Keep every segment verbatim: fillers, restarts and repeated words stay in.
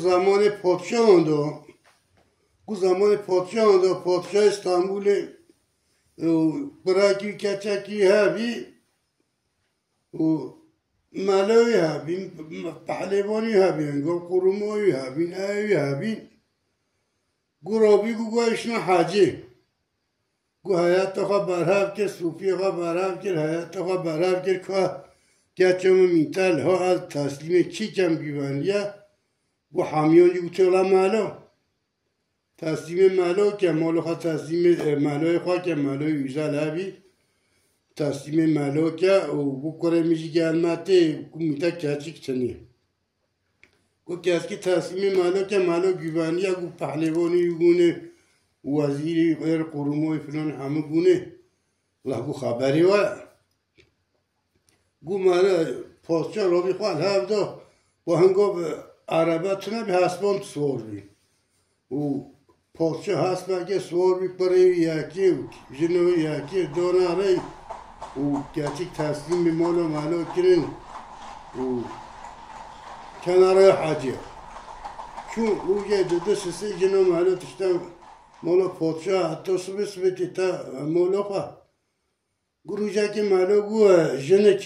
Zamanê padşahan de, ku zamanê padşahan de, padşahê Stenbolê, e, kurekî, keçekî hebî û melo wî hebîn, pehlêvanî hebîn, go qurûmo wî hebîn, ew wî hebîn. Ku rabî ku go eşna hecê. Ku heyata xwe berhev kir, sofiyê xwe berhev kir, heyata xwe berhev kir, ka keça min mîtel ha ez teslîmê kî kem, güvenliye. Ku hemiyan jî gotiye la melo. Teslîmê melo ke, molo xwe teslîmê, e, meloyê xwe ke, meloyê Üzel hebî. Teslîmê melo ke û ku kurê min jî gelmetê, ku mîte keçik tinê. Ku keçkî teslîmê melo ke, melo güvenliye, ku pehlêvanî wî gûnê, wezîrî êr qurûmoyê filan hemû gûnê. La ku xeberê we. Gu mele padşah rabî xwe li hev da, ku hingo bi erebe tune bî, hespan swar bî. Û padşah hespeke swar bî, kurê wî yekê û jinê wî yekê dana rê û keçik teslîmî mala melo kirin û kenara hecê. Çûn rojê di du sisê jina melo tişta mala padşah heta sibê, sibê tê te mala xwe. Gu rojekê melo gu, e, jinik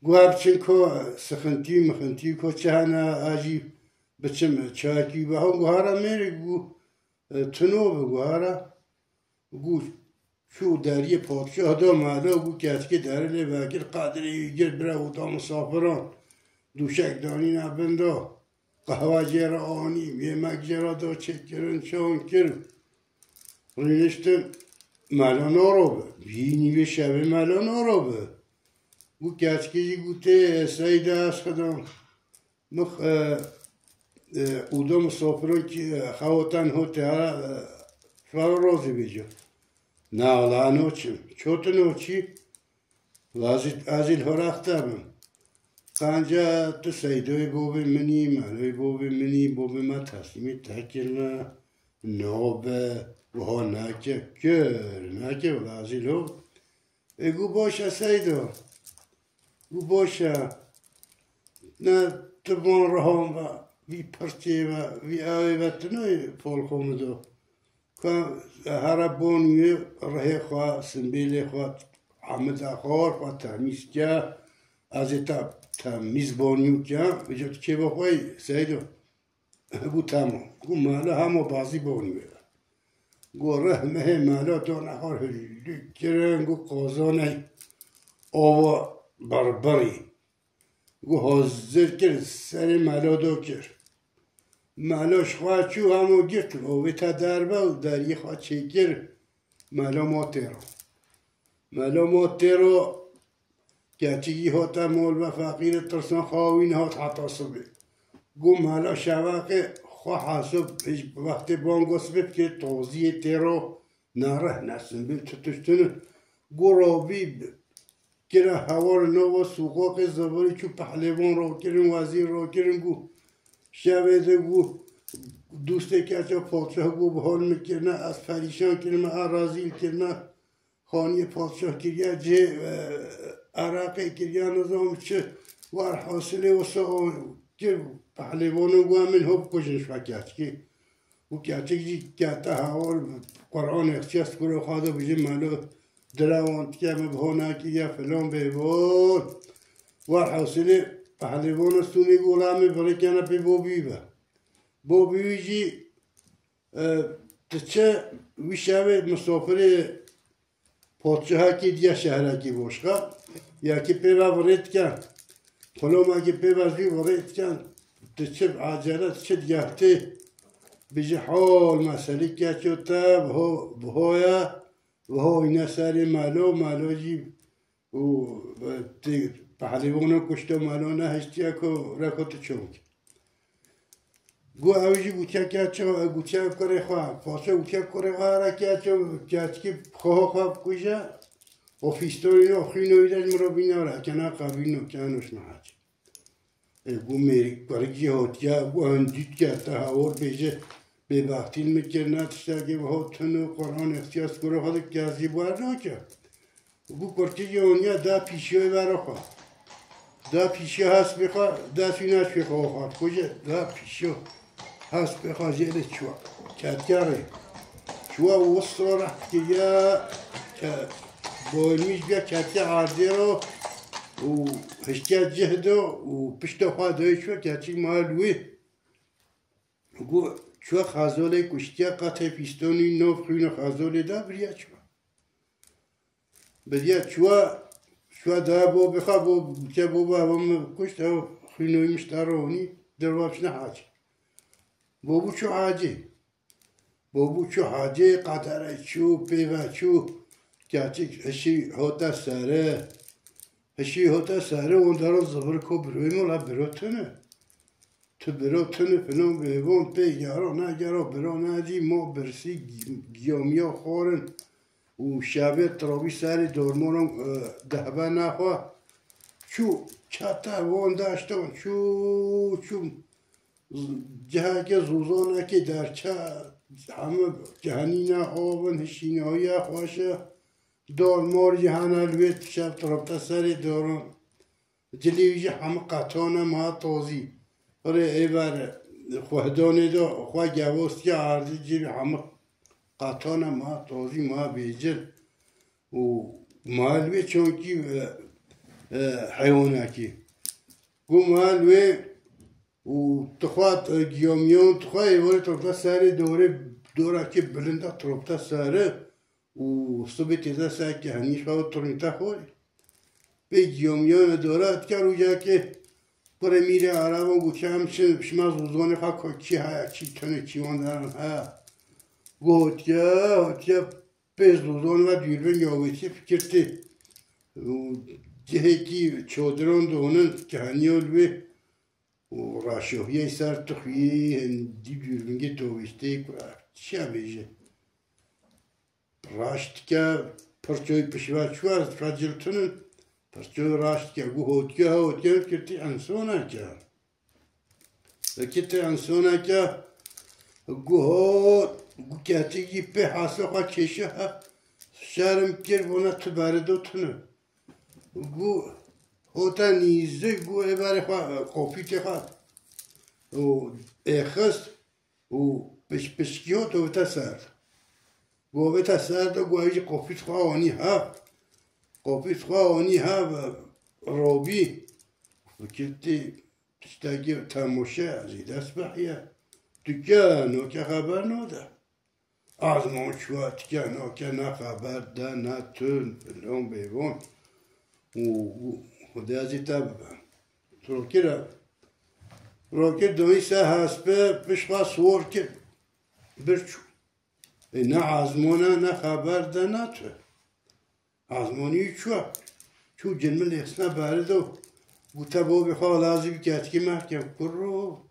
gu, e, biçin ko, e, sixintî mixintî ko çi hene, e, jî biçim, e, çayekî biha. Gu hara mêrik gu, e, tino bi gu hara. Gu çû deriyê padşah da melo, gu keçkê derê lê vekir, qedrê wî girt, bira oda misafiran. Dûşek danîne bin da. Qehwe jê re anî, yemek jê re da, çêkirin, çan kir. Rûniştin, mela naro bi. Vî nîvê şevê mela naro bi. Gu keçkê jî gotê, Seyda, ez xidam, mix, e, e, oda misafiran kî, e, xewatan hotê ha, e, fero razî bêje. Na, wala, ez naçim. Ço tu naçî? Lazî, ez ê li hora xte bim. Qanca tu Seydoyê bobê min î, Meloyê bobê min î, bobê me teslîmê te kirine. Nabe, wiha neke, kir, neke, wala ez ê lo. Ê, gu baş e Seydo. Gu baş e. Ne tu van rihan ve, vî pirtê ve, vî ewê ve tu nayê polxo min do. Ka here bonî wê rihê xwe, simbêlê xwe, amida xwe, xwe temîz ke. Ez ê te temîz bonî ke. Vêca tu kêfa xwe yî, Seydo. Gu tamam. Gu mala hema bazî bonî wê. Gu rih mehê mala dona xwe hilûk kirin, gu qazanê ava birbirî. Gu hazir kir, serê melo do kir. Melo ji xwe çû, hemo girt, ovê te derve û deriyê xwe çêkir. Melo ma têro. Melo ma têro, keçikî hate mol ve feqîr e, tirsan xawîn hat heta sibê. Gu melo şeveqê xwe hesib, wextê bango sibê bikê toziyê têro. Nereh nesin bin tu tiştin. Gu rabî kira hewar nava sûqoqê zevirî çû pehlêvan rakirin, wezîr rakirin, gu şevê de gu dûstê keça padşah gu bi hol min kirine, ez perîşan kirime, ez rezîl kirime. Xaniyê padşah kiriye cê, e, eraqê kiriye nizam çi. Werhasilê wisa kir pehlêvano gu em ên ho bikujin ji xwe keçkî. Û keçik jî kete hawar, Quran êxtiya skurê xwe de bijî melo direwan dike, min biho nekiriye filan bê bol. Werhasilê pehlêvana sûnê gu la min virêkene pê bobî ve. Bobî wî jî, e, diçe wî şevê misafirê Padşahekî diya şehrekî boşxa, yekî pê ve virêtken, xulomekî pê ve zû virêtken, tu çi acele, tu çi digehtê, bijî hol meselî keço te, biho, biho ye, biho îne serê melo, melo jî û, e, tê pehlêvano kuşto, melo nehiştiye ku reko tu çon kî. Gu ew jî gutiya ke çi, gutiya kurê xwe, paşa gutiya kurê xwe, ra ke çi, keçkî xweho xwe bikuje, o fîstorî no, xwîno wî de ji mirovî newre, kena qebîno, keno şina hecî. Ê, gu mêrik kurik jî hotiya, gu hin dît ke te hawor bêje, bêbextî min kir, ne tiştekê bi hot hin û Quran êxtiya skurê xwe de kezî wer nake. Gu kurkê jî honiya da pîşiyoyê vero xwe. Da pîşiya hespê xwe, da sîna şê xwe xwe kuje, da pîşiya hespê xwe jê de çûwa. Ketiya rê. Çûwa û wisa reh kiriya, ke-, boyilmîş biya ketiya erdê ro û hiştiya cih do û pişta xwe dayê çûwa, keçik ma li wê. Got, çûwa Xezolê kuştiya, qetê pîstonî nav xwîna Xezolê da biriya çûwa. Biriya çûwa, çûwa da bo bixa, bo ke bo ba bo min kuşt, ew xwînoyî min ji te re honî, derva çûne hacê. Bo bû çû hacê. Bo bû çû hacê, qedere çû, pêve çû. Keçik hişî hote sere. Hişî hote sere, wan dera zivir ko birwê min, la biro tune. Tu biro tune, filan bêvan, pê gero, negero, biro nedî, ma birsî, gi-, giyamiya xwarin. Û şevê tirabî serê dormoran, e, dehbe nexwe. Çû, çete wan deştan, çû, çû. Z-, ciheke zûzanekê derçe, heme kehenîne avin, hişînahiya xweş e. Dormor jî hene li wê şev tirabte serê doran. Cilî wî jî hemû qetane ma tozî. Rê êver xwehdanê de xwe gevostiya erdî, cilî hemû qetane ma tozî, ma bêcil. Û ma li wê çankî, e, e, heywanekî. Got ma li wê û tixwe, e, giyamiyan tixwe êvarê tropte serê dorê, dorekê bilind e tropte sere. Û sibê têze serkê henî xew tirmîte xorî. Pê giyomiyane dora dike rojekê kurê mîrê Ereban gotiye, em şi-, şima zûzanê xwe ku çi heye, çi tune, çi wan deran heye. Gotiye, gotiye pê zûzan ve dûrbin ya wê çi fikir tê. Û cihekî çodiran dihonîn keheniya li wê û raşohiyê ser tixuyê hindî dûrbingê tovîstê ku çiya bêje. Raş dike, pirçoyê pişva çû ez fecil tune, pirçoyê raş dike, gu hotke, hotke kirtî ensoneke. Kirtî ensoneke, gu hot, gu ketikî pê hasa xwe kêşe he, şerm kir, bona tu berido tune. Gu hota nîzik, gu êvarê xwe, qopîtê xwe û êxist û piş-, pişkî hot û vite ser. Gu vite ser de gu ew jî qopît xwe anî hev. Qopît xwe anî hev, robî. Û kirtî tiştekî temoşe, ez ê dest bihiye. Tu ke, no ke xeber nade. Azman çûya tike, no ke ne xeber de, ne tun, filan bêvan. Û, û, Xwedê ez ê te bibe. Rokir e. Rokir doyî se hespe, pişt xwe siwar kir. Bir çû. Ê ne azman e, ne xeber de, ne tu. Azmanî çû. Çû cilmil êxisne berido. Gote bobê xwe lazî bi ketikî mehkem kuro.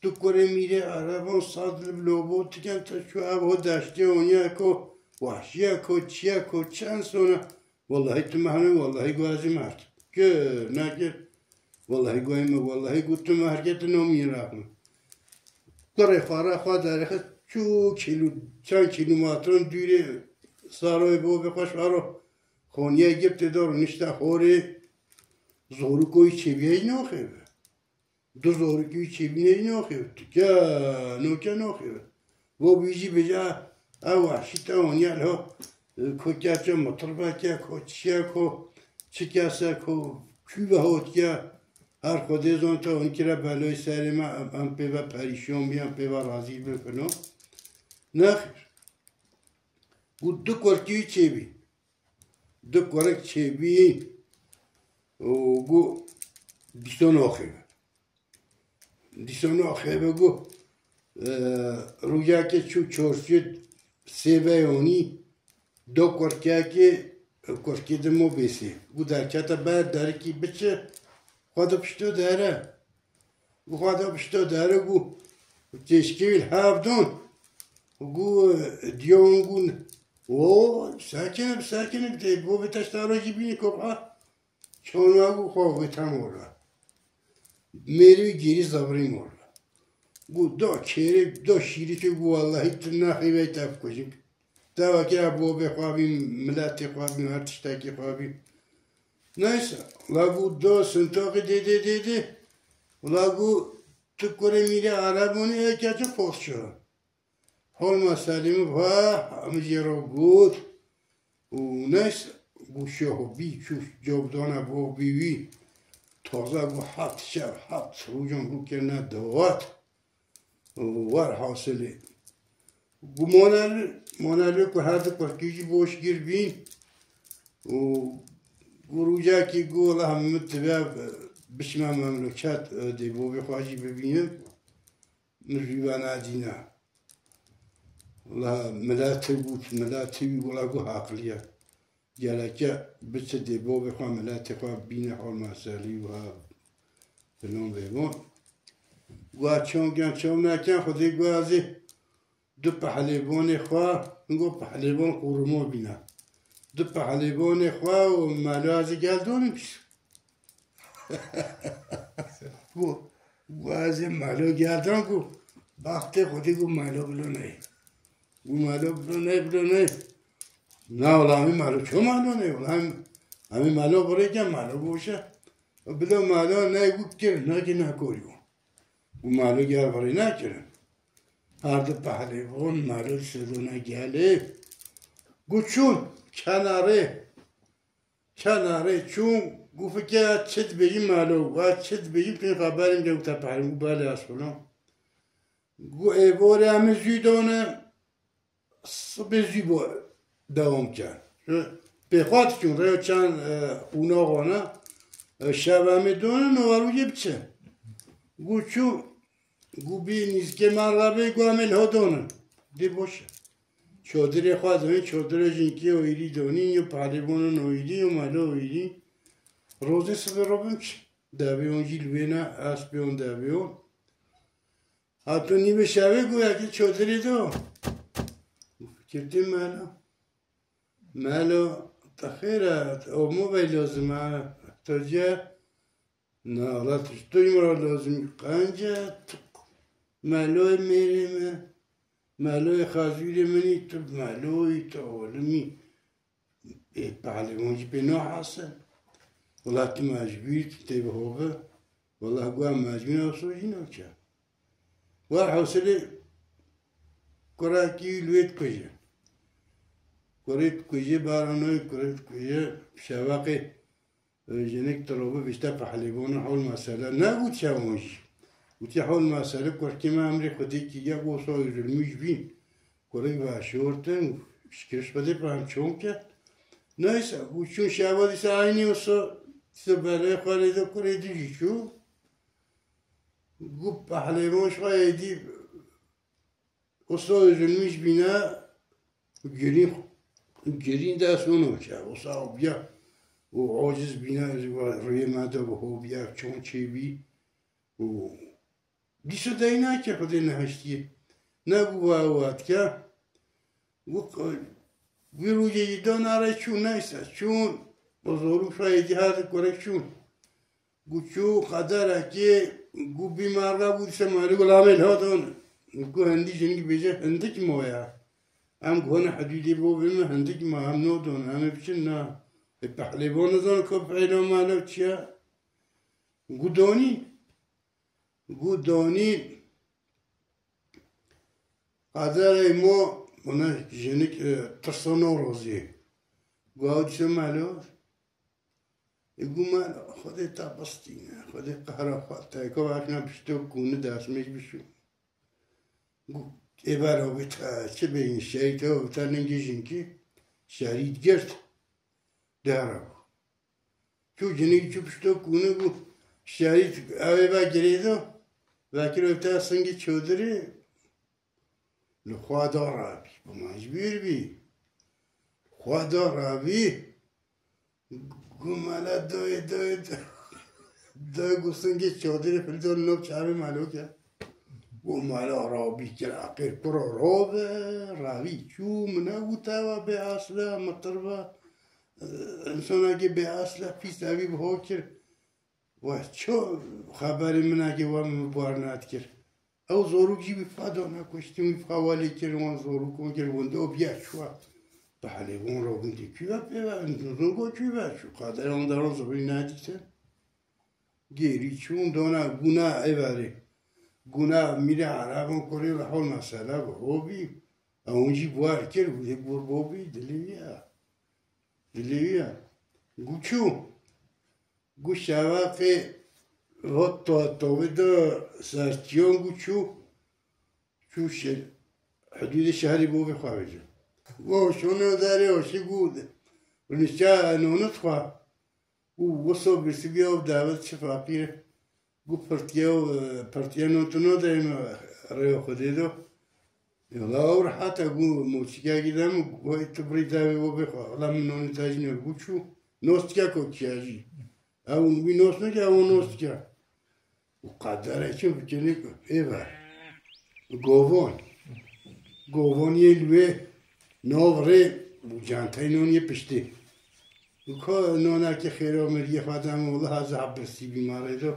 Tu kurê mîrê Ereban sad li lobo tiken, tu çû ev ho deştê oniya ko, wahşiya ko, çiya ko, çend sona. Wellahî tu mehne, wellahî got ez ê mehd. Kir, nekir. Wellahî got me, wellahî got tu mehd ke tu nomî raxme. Kurê xwe re xwe derêxist, çû kîlo-, çend kîlometran dûrê Saroyê bobê xwe şaro. Xoniye girtê de rûnişte xorê, zorûkoyî çêbiyeyî naxêve. Du zorûkî çêbîneyî naxêve. Tike, noke naxêve. Bo bî jî bêje, ew wehşî te oniye ho, ko keça mitirbeke, ko çiye, ko çi kese, ko kû ve hot ke. Her Xwedê zan te hûn kire beloyê serê me, em, em pê ve perîşan bî, em pê ve razî bin filan. Nexêr. Û du kurkî wî çêbî. Du kurek çêbî û gu dîsa naxêve. Dîsa naxêve gu, e, rûyeke çû çorşî sêveyonî, do kurkekê, kurkê di mo bêsê. Gu derkete ber derikî biçe, xwe di pişto dere. Gu xwe di pişto dere gu têşkê wî li hev don. Gu diyon gu, o, sekin, sekin, de bo bi teşta rojî bînî ko ha. Çona gu xwe wê te mor be. Mêrî wî gêrî zevirî mor be. Gu do kêrê, do şîrîkê gu wellahî tu naxî vey te bikujin. Te wekî ev bobê xwe bî, miletê xwe bî, her tiştekî xwe bî. Neyse, la gu do sintaqî dê dê dê dê. La gu tu kurê mîrê Erebûnî ê keçe poxçe. Holma Selîmî va, em jê re got. Û neyse, gu şeho bî çû cobdana bo bî wî. Taze gu heft şev, heft rojan gu kirine dawet. Û werhasilê. Gu mane li, mane li ku her du kurkî jî boş gir bîn. Û gu rojekî gu, wela min dibe biçime memleket, e, dê bobê xwe jî bibînim. Min jî we nedîne. Wela miletê got, miletê wî wela gu heqliye. Gereke biçe dê bobê xwe, miletê xwe bîne Holma Selî û ha filan vêvan. Got çaw gen çaw neken, Xwedê got ez ê du pehlêvanê xwe, hingo pehlêvan qûrimo bîne. Du pehlêvanê xwe û melo ez ê gel donim. Got, got ez ê melo gel dan, got, baxtê Xwedê got melo bilo ney. Got melo bilo ney, bilo ney. Na, wela em ê melo ço melo ney, wela em, em ê melo birêke melo boş e. Bilo melo ney, got kir, nake nekorî got. Got melo gel birê nekirin. Her du pehlêvan melo sedona gelê. Got çûn kenarê. Kenarê çûn, got fikir çi dibêjî melo, got çi dibêjî pê xeberim ge, got te pehlêvan, got belê ez filan. Got êvorê em ê zû done, sibê zû bo dewam ke. Pê xwe diçûn, rêya çend, e, qonaxan e, e, şev em ê done, nava rojê biçe. Got çû, got bî nîzikê merxebê, got em ê liho donin. Dê boş e. Çadirê xwe donî, çadirê jinkê û êrî donî, yo pehlêvanan û êrî, yo melo û êrî. Rozê sibê robin çi. Devê wan jî li wê ne, espê wan devê wan. Hato nîvê şevê got yekê çadirê do. Fikirtê melo. Melo, te xêr e, te omo vey lazim e, te ce. Na, wela tu ji tu ji min re lazim î. Qenc e, tu meloyê mêrê min, meloyê xezûrê min î, tu melo î, tu olim î. Ê, pehlêvan jî pê nahese. Wela tu mecbûr î, tu tê biho bi. Wela got em mecbûr ne, wisa jî nake. Werhasilê kurekî wî li wê dikuje. Kurê dikuje, baranoyê kurê dikuje, şeveqê. Jinik dirobe bîste pehlêvana hol mesele. Negotiye wan jî. Gotiye hol mesele, kurkê me emrê Xwedê kiriye, wisa zulmî ji bîn. Kurik veşortin, şikiriş Xwedê bi em çon ket. Neyse, û çûn şeva dîsa eynî wisa, dîsa berê xwe lê de kurê dî jî çû. Got pehlêvan ji xwe êdî Wisa zulmî ji bîne girîn, girîn dest û nûçe. Wisa biya û aciz bîne, rûyê me de bi ho biya çon çêbî û dîsa dey nake Xwedê nehiştiye. Ne got wa wa dike. Got, wî rûyê yî da nare çû neyse. Çûn, bi zorû şayê dî her di kurek çûn. Got çû qederekê, got bî merga, got dîse merî gulamê lê don. Got hindî jinik bêje hindik moya. Em got hene hidûdê bo bê me hindik ma, em nodon, em ê biçin na. Ê pehlêvan nizan ku peyla mala çi ye? Got donî. Got donî. Qederê mo, buna jinik, e, tirsa norozî. Got ew dîse mala. Ê got me Xwedê te bistîne, Xwedê qehra xwe te, ka vekna pişto kûni destmêj bişo. Got ê bera wê te çi bêyî, şerî te wê te lingê jinkî, şerî girt. Dera bû. Çû jinik çû pişto kûni got, şerî ew ê ve girêdo, vekiro te singê çodirê, Li xwe da rabî, bi mecbûr bî. Xwe da rabî, got mala dayê, dayê, dayê, got singê çadirê filî da li nav çavê mala ke. Got mala rabî kir, eqêr kura rabe, rabî çû, min negot ew e bê esle, mitir be. Însanekî bê esle, pîs evî biho kir. We ço xeberê min eke we min bar nedikir. Ew zorûk jî wî fa dana kuştin, wî fa welê kir, wan zorûkan kir, wende o biya çû. Pehlêvan robin dî kû ve pê ve, nizûn go kû ve, çû qadere wan deran zibî nedîtin. Gêrî çûn dona guna êvarê. Guna mîrê Ereban kurê ve hol mesele bi ho bî. Ew hûn jî buar kir, wî gur bo bî, dilê wî ye. Dilê wî ye. Gu çû. Gu şeveqê hot to-, tovê de serçiyon gu çû. Çû şe-, hudûdê şehrê bo vê xwe vêje. Gu şono derê hoşê gu nişa nonit xwe. Û wisa birsî bîya û dawet çi feqîr. Gu pirtiye û, e, pirtiye non tu nadayme rêya Xwedê de. Wala ew rehat e, gu moçikekî dem, gu tu birî dawê bo bê xwe. Wala min nonê te jî ne, gu çû. Nostike ko kiya jî. Ew wî nos neke, ew nos dike. Û qadere çi bikinî ê ver. Govon. Govon yê li wê nav rê û canteyê non yê piştê. Û ka nonekî xêra miriyê xwe deme, wela ez hep birsî bî ma rê do.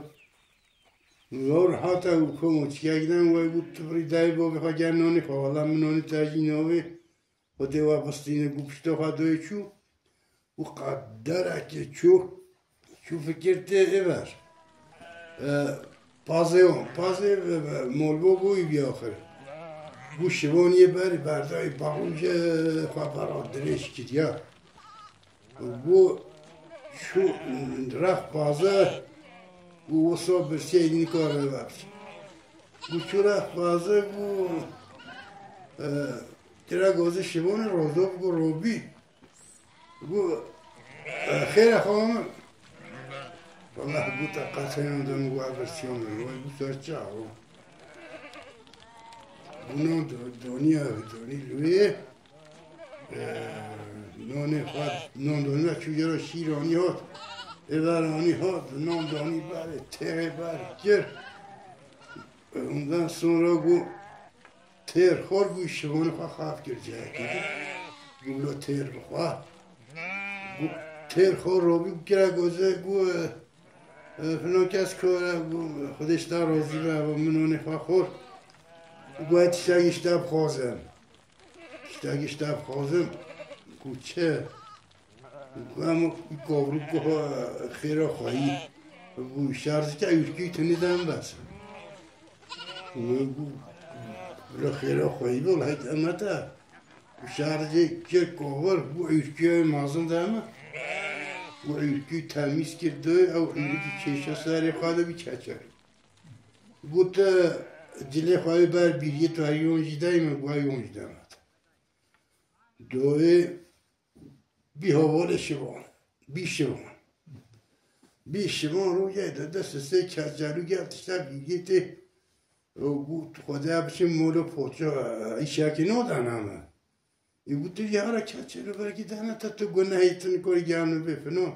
Û ew rehat e û ko moçikek dem, wê got tu birî dayê bo bê xwe gel nonê xwe, wela min nonê te jî navê. Xwedê we bistîne gu pişta xwe doyê çû û qederekê çû, çû fikir tê ê ver. E, pazê wan, pazê ve, ve molbo bûyî bî axir. Gu şivan yê berî berdayî bavûnce xwe bera dirêj kiriya. Gu çû rex paze û wisa birsiyê nikare vebî. Gu çû rex paze gu, e, Tira gozê şivanê Rozof gu robî. Gu, e, xêre xwe min. Wallah gu te qeseyan de min gu ev siyan min. Way gu ser çawo. Gu non do-, doniya, donî li wê. E, nonê xwe, non donî me çû jero şîr anî hat. Ê ver anî hat, non donî berê, têrê ber kir. Ondan sonra gu Têr xor bû, şivanê xwe xav kir cihekî din. Gu lo têr bixwe. Gu têr xor robî, gu kira goze, gu, e, e, filan kes kore, gu Xwedê ji te razî be, eva min nonê xwe xor. Gu ez tiştekî ji te bixwazim. Tiştekî ji te bixwazim. Gu çi? Ema kavrû ku xêra xweyî. Gu şerzike ûrkî tenê de em bes. Gu, gu xêra xweyî bol heyt emete. Gu şerzike kavir, gu ûrkî mezin de eme. Gu ûrkî temîz kir de, ew ûrkî kêşe serê xwe de bî çeçer. Gu te cilê xwe ber bîriyê tu her yon jî dey min, gu yon jî demet. Doyê Bî hevalê şivan. Bî şivan. Bî şivan rojê de dest sê keçelû gel tişta bîgê tê. Û got, Xwedê biçim molo poço, îşekî nodana me. Ê got, tu jî hara keçelû belkî dana te tu gunehê tu nikor gelme bê fino.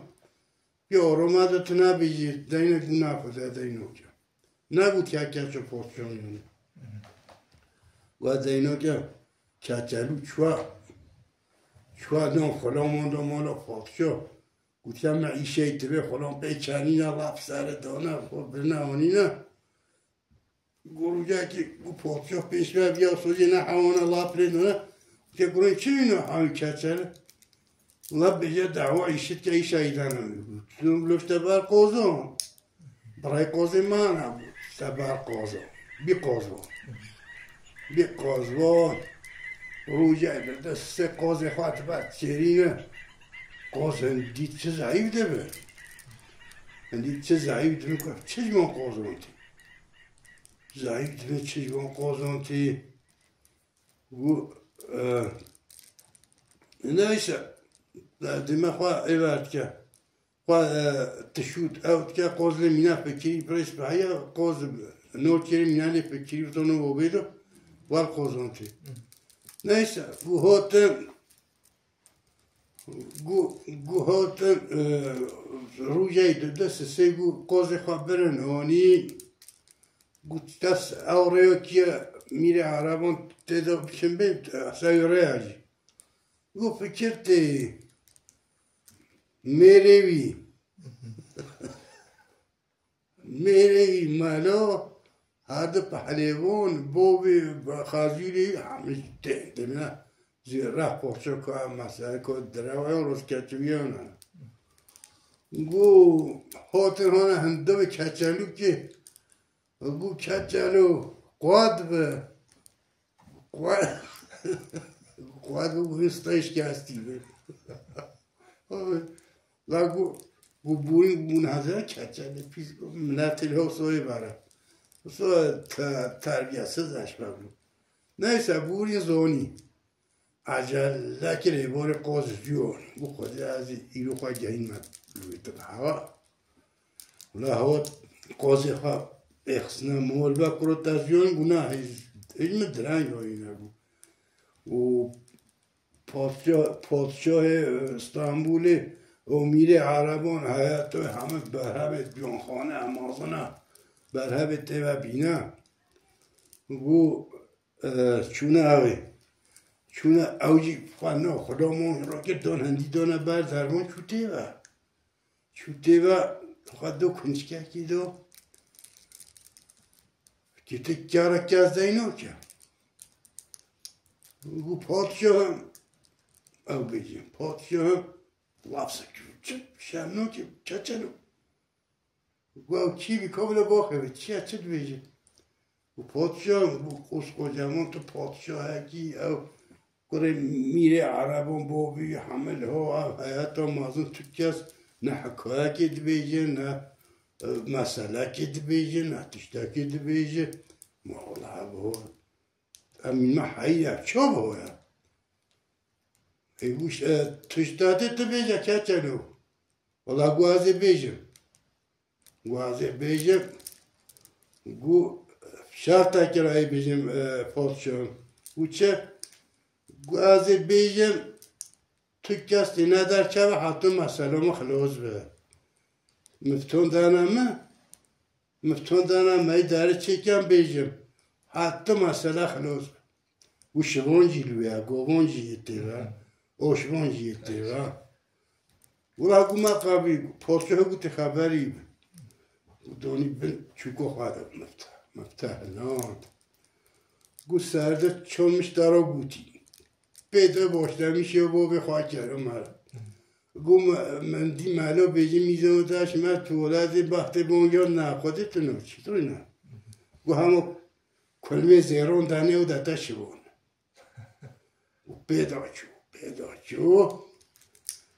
Pê oroma de tu nabêjî, deyne guna xwe de deyno ke. Negot ya keço poço miyone. Wa deyno ke keçelû çuwa, çuwa non xulon mondo molo poço. Gotiya me îşey divê xulon pê çanîna laf sere dana xwe birine anîne. Gurûcekî û poço pêş ve viya sozê ne hewana laf lê dana. Ke gurên çi ne hawî keçel? La bêje dawa îşit ke îşa îdana. Tu lifte ber qozon. Birayê qozê mana bû. Sebar qozo. Bî qozvan. Bî qozvan. Rojê bir de sê qozê xwe dibe çêrîne. Qoz hindî çi zayîf dibe. Hindî çi zayîf dibe ku çi ji wan qozvan tê. Zayîf dibe çi ji wan qozvan tê. Û, e, neyse, dime xwe êver dike. Xwe, e, tişût ew dike, qoz lê mîna fikirî, pirês bi heya, qoz nokirî mîna lê fikirî, bi tono bobê de, war qozon tê. Neyse, û hotin, gu, gu hotin, e, rûjey di, di sisê gu qozê xwe birin, onî, gu des ew rêyo kiye mîrê Ereban tê de biçin bê, sewî rêya jî. Gu fikir tê mêrê wî. Mêrê wî melo, hadi pehlêvon, bovê xazîrê, hemî tê, demine. Zî reh poço ku em mesela ku direwayan rojkeçiviyan e. Gu hotin hona hindivê keçelûkê, gu keçelo quwet bi, quwet, quwet bi, gu hîsta şikestî bi. La gu, gu bûyî bûn hezar keçelê pîs, miletê li Hosoyê vere. Hosoyê te-, terbiyesiz eşme bû. Neyse, bûrî zonî. Ecelekê lê borê qoz ziyon. Bu xwedê ez ê îro xwe gehînme li wê tila hewa. Wila hewa qozê xwe êxistina mol ve kuro te ziyon, guna hêj, hêj min direng oyîne bû. Û padşa-, padşahê, e, Stenbolê û mîrê Ereban heyetê hemik berhevê diyonxane emazine berhevê tê ve bîne. Bû, e, çûne ew ê. Çûne ew jî xwe na xulamon rakir dan hindî dane ber dervan çû tê ve. Çû tê ve xwe do kunçkekî do. Kî ti kara kes dey noke. Gu padşahim, ew bêjin, padşahim lafzek çi şer noke, keçelo. Gu ew çî bi kabile baxeve, çi ye, çi dibêje? Û padşah, û qos qocaman tu padşahekî, ew kurê mîrê Ereban bobî, hemil ho, ev heyeta mezin tu kes ne hikayekê dibêje, ne, e, meselekê dibêje, ne tiştekê dibêje. Ma wala bo. Em me heyî ev çav ho ya. Ê wî, e, tiştatê tu bêje keçelo. Wala gu ez ê bêjim. Gu ez ê bêjim. Gu şertekê re ê bêjim, e, padşahim. Gu çi? Gu ez ê bêjim, tu kes tê ne derkeve, heta mesele min xilas be. Min ton dane min, min ton dane me, ê derê çêken bêjim. Heta mesele xilas be. Û şivan jî li wê ye, govan jî yê tê ve, oşvan jî yê tê ve. Wila ku me qabî, poço ku tê xeberî bi. Û donî bin çûko xwe de mifte, mifte hinand. Gu serde ço miştara gotî. Pê de boşlemişê bo bê xwe kero mera. Gu me-, min dî melo bêjî mîzan te şime tuwaletê, baxtê bon yo, na xwedê tu no çi, tu ne. Gu hemo kulmê zêron danê û dete şivan. Û pê de çû, pê de çû.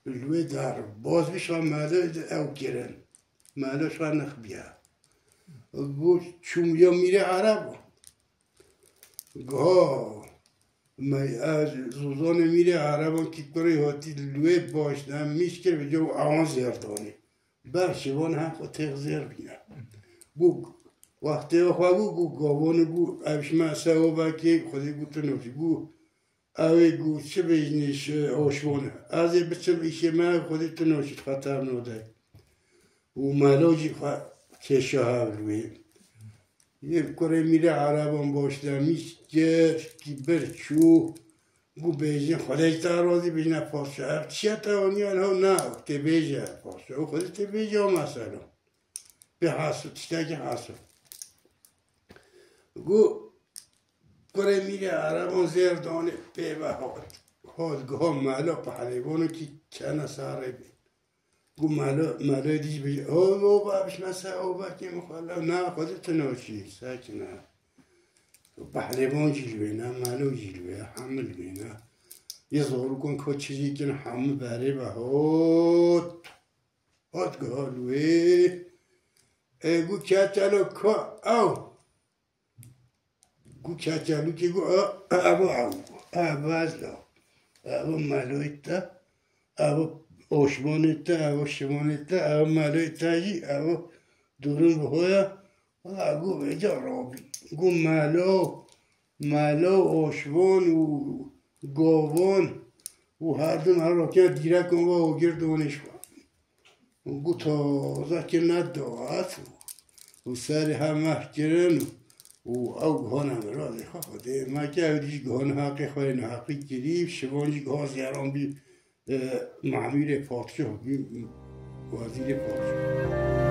Li wê der boz bî şa melo ew kirin. Melo şa nixbiya. Gu çûm ya mîrê Erebo. Go, me, ez zozanê mîrê Erebo ki kurê hatî li wê baş ne mîş kir, vêca awan zêr danê. Ber şivan hem xwe têx zêr bîne. Gu, wextê xwe gu, gu, gavonê gu, ev şime se ovakê, xwedê gu tu nokî. Gu, ew ê gu, çi bêjinî şi, oşvon. Ez ê biçim îşê me, xwedê tu nokî, xeter node. Û melo jî xwe kêşa hev li wê. Yê kurê mîrê Ereban boşlemîş kir, ki bir çû, gu bêjin, Xwedê ji te razî bîne, paşa. Ev çi ye te aniyan ho? Na, tê bêje, paşa. Û Xwedê tê bêje, o mesela. Bê hasil, tiştekî hasil. Gu kurê mîrê Ereban zêr danê pê ve hat. Hat, guha melo pehlêvano ki çene sarê bê. Gu melo, melo dî bêje, "O, o, ba, bişme se, o, ba, kêm xwe, la, na, xwedê tu noçî, sekine." Pehlêvan jî li wê ne, melo jî li wê, hemil wê ne. Yê zorûkan ko çijî kin hemû berê ve hot. Hot guha li wê. Ê, gu ketelo ko ew. Gu keçelûkê gu, "E, evo ew, evo ez la, evo meloyê te, evo oşmonê te, evo şimonê te, evo meloyê te jî, evo durum bi hoya." Wala gu vêca rabî. Gu melo, melo, oşmon û govon û her du melo ke dîrekon ve ogir donê ji xwe. Û gu taze kirine dawet û serê hev meh kirin û ew guhane miradê xwe, Xwedê me ke ew dî jî guhane heqê xwe yê neheqî kirî, şivan jî guha zêran bî, e, memûrê padşah bî, wezîrê padşah.